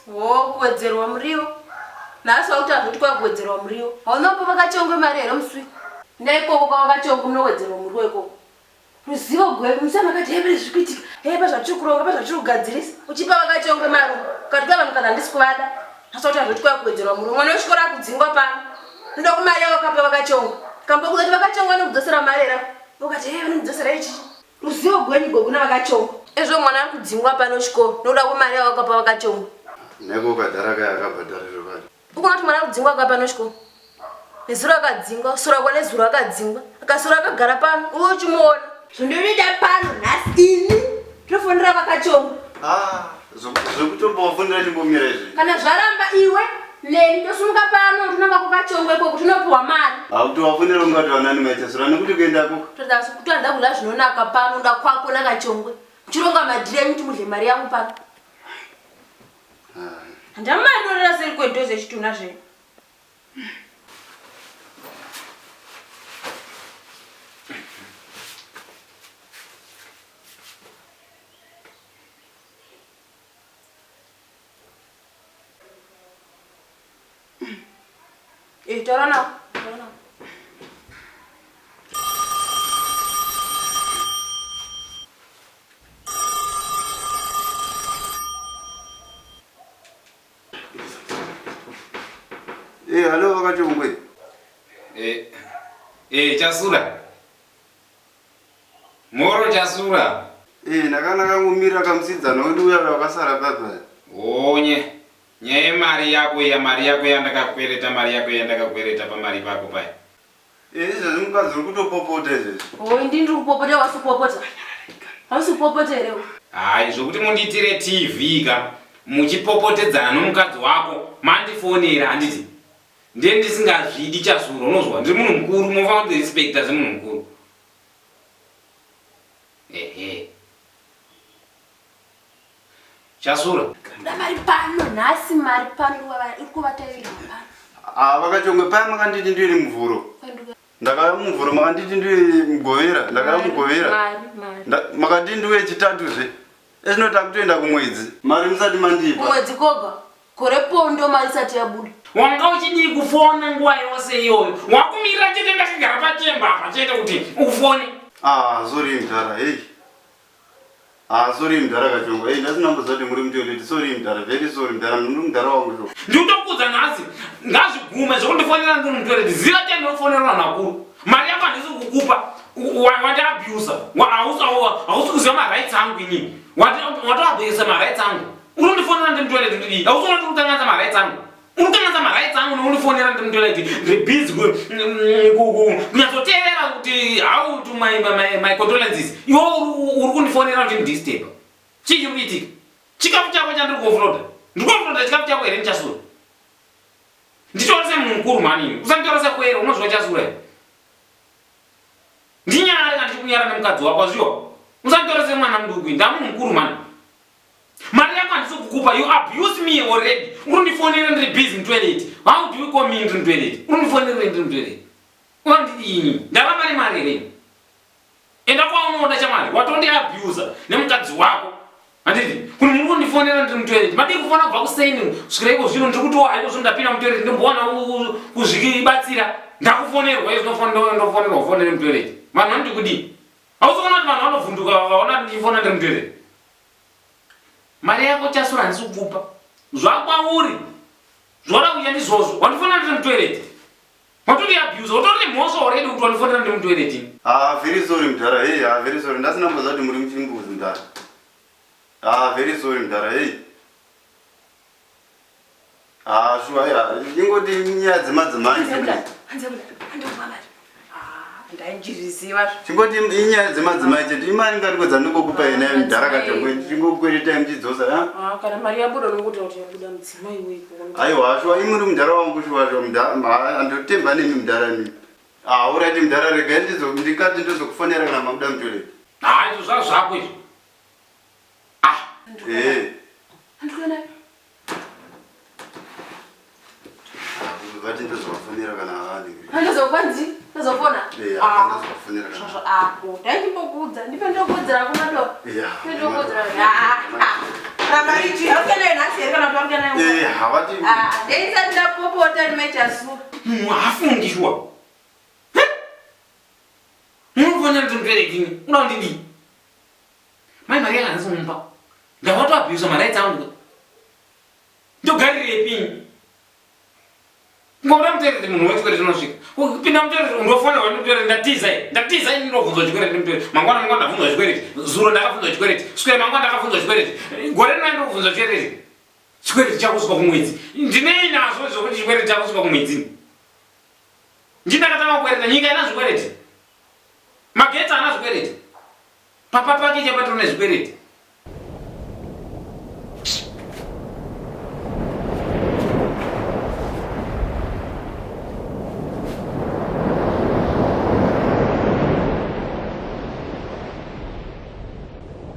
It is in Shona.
Wo kuwedzerwa muriwo. Nhasi wakuti hazvoti kwakuwedzerwa muriwo. Hauna kupa vakachongwe mari here musi? Ndaikoko kwavakachongwe munowedzerwa muriwo ikoko. Ruzivo gwevi musana akati hepere zviri kuitika. Hepa zvatiri kuronga, pa zvatiri kugadzirisa. Uchipa vakachongwe mari. Ukati kwa vanhu kana handisi kuvada. Nhasi wakuti hazvoti kwakuwedzerwa muriwo. Mwana wechikoro akudzingwa pano. Ndoda kumari yawakapa vakachongwe. Kambokuza kuti vakachongwe vanokudzosera mari here? Ukati he vanokudzosera ichi. Ruzivo gwenyu gogo navakachongwa. Ezvo mwana ari kudzingwa pano chikoro nokuda kwemari yavakapa vakachongwa. Neko kadhara kaya akabhadhara zvokadi. Ukuona kuti mwana ari kudzingwa ka pano chikoro. Nezuro akadzingwa, sura kwa nezuro akadzingwa. Akasura akagara pano, uwe uchimuona. Zvondinoita pano nhasi ini tofonera vakachongwa. Ah, zvekutombovafonera chimbomira izvi. Kana zvaramba iwe neni tosumuka pano tinonga kwakachongwa ikoko tinopiwa mari. Hakutovafonera ungati vanani maitasura nekuti kuendako. Toda kutoda kudya zvinonaka pano nda kwako nakachongwe. Muchironga madhiri enyu kuti mudye mari yangu pano. Handamari norera seri kwedoze chitunha zvenyu. Eh, taura nawo. Taura nawo. Eh, hello vakachongwe. Eh, eh, chasura. Moro Chasura. Eh, ndakanga ndakangomira kamusidzana wedu uya wakasara papa. Onye. Nyaya yemari yako iya mari yako yandakakwereta mari yako yandakakwereta pamari pako paya. Eh, izvezvi mukadzi uri kutopopota izvezvi. Oh, ndini ndiri kupopota wasi kupopota. Hausi kupopota here? Hayi zvokuti mundiitire TV ka muchipopotedzana nomukadzi wako mandifonera handiti. Ndiye ndisingazvidi Chasura unozwa ndiri munhu mukuru munofanira kundirespecta semunhu mukuru. Ehe. Chasura. Kuda mari pano nhasi mari pano uri kuvatairwa pano. Ah vakachongwe paya makanditi ndiri muvhuro. Ndakauya muvhuro makanditi ndiri mugovera ndakauya mugovera. Makanditi ndiuye chitatu zve. Ezvino takutoenda kumwedzi. Mari musati mandipa. Kumwedzi koga. Gore pondo mari isati yabuda. Wanga uchidii kufona nguva yose iyoyo? Wakumirira chete ndakagara pachemba apa chete kuti ufone. Ah, sorry mdhara, hey. Ah, sorry mdhara Kachongo. Hey, ndasina kumboziva kuti muri mutoilet. Sorry mdhara, very sorry mdhara, muri mdhara wangu sho. Ndikutokuudza nhasi ngazvigume zvekundifonera ndiri mutoilet. Ziva teni unofonera vanhu vakuru. Mari yako handisi kukupa. Wandiabuser. Hausi kuziva marights angu inini. Watoabuser marights angu. Uri kundifonera ndiri mutoilet ndidii? Hausi kuona kuti uri kukanganisa marights angu? Uri kukanganisa marights angu nekundifonera ndiri mutoilet. Ndiri busy kunyatsoteerera kuti how to my, my, my condolences. Iwe uri kundifonera uchindidisturba. Chii chiri kuitika? Chikafu chako chandiri kuoffloada. Ndiri kuoffloada chikafu chako here ndichasura? Nditore semunhu mukuru mhani ini. Usanditore sekwere unozwa chasura here? Ndinyare kana ndichikunyara nemukadzi wako azviwa. Usanditore semwana muduku ini. Ndamunhu mukuru mhani. Mari yako handisi kukupa. You abuse me already. Uri kundifonera ndiri busy mutoilet. How do you call me ndiri mutoilet? Uri kundifonera ndiri mutoilet. Unondidini? Ndaramba nemari here ini? Enda kwaunoda shamwari. Watondi abuser nemukadzi wako. Handiti? Kuni muri kundifonera ndiri mutoilet. Madii kufona kubva kuseni kusvikira iko zvino ndiri kuti haiko zvino ndapinda mutoilet ndombowana kuzvibatsira. Ndakufonerwa izvo ndofonerwa kufonera mutoilet. Vanhu vanoti kudii? Hausi kuona kuti vanhu vanovhunduka vakaona ndichifona ndiri mutoilet. Mari yako chasura handisi kukupa. Zvakwauri. Zvauri kuita ndizvozvo. Wandifonera ndiri mutoilet. Watoti abuse, utori nemhosva already kuti wandifonera ndiri mutoilet ini. Ah, very sorry mdhara. Hey, ah, very sorry. Ndasina kumboziva kuti muri muchimbuzi mdhara. Ah, very sorry mdhara. Hey. Ah, sure, yeah. Ingoti nyaya dzemadzimai. Ndainjiriziva. Chingoti inyaya dzemadzimai chete. Imari ngatiko dzandingokupa ina mdhara kachongwe. Chingokweretai muchidzosa. Ah, kana mari yabuda unokuti kuti yabuda mudzimai weiko. Aiwa, shuwa imuri mdhara wangu shuwa shuwa mdhara. Andotemba nemi mdhara imi. Ah, uraiti mdhara regai ndizo ndikati ndozokufonera kana mabuda mutoilet. Ah, izvo zvazvako izvo. Ah. Eh. Andikuona. Vati ndozovafonera kana vani. Ndozokwanzi, ndozofona. Eh, ah, ndozovafonera kana. Zvazvo ako. Dai ndimbokuudza, ndipe ndokuudzira kumadoro. Yeah. Ndipe ndokuudzira. Ah. Kana mari ichi hauke nayo nhasi here kana kuti waruke nayo? Eh, havati. Ah, dai ndisati ndapopota ndimaita sure. Munhu haafungi shuwa. Munofonera kuti mutoilet unoda kundidii? Mai mari yanga handisi kumupa. Ndawatoabhusa marights angu. Ndogarirepi ini? Kungobuda mutoilet munhu wechikwereti unosvika. Kupinda mutoilet ndofonerwa nemutoilet ndatiza ini. Ndatiza ini ndobvunzwa chikwereti nemutoilet. Mangwana mangwana ndabvunzwa chikwereti. Zuro ndakabvunzwa chikwereti. Swera mangwana ndakabvunzwa chikwereti. Gore rino ndokubvunzwa chikwereti. Chikwereti chakusvika kumwedzi. Ndinei nazvo zvokuti chikwereti chakusvika kumwedzi. Ndini ndakatanga kukwereta nyika ina zvikwereti. Magetsi haana zvikwereti. Papa pake chapatiri nezvikwereti.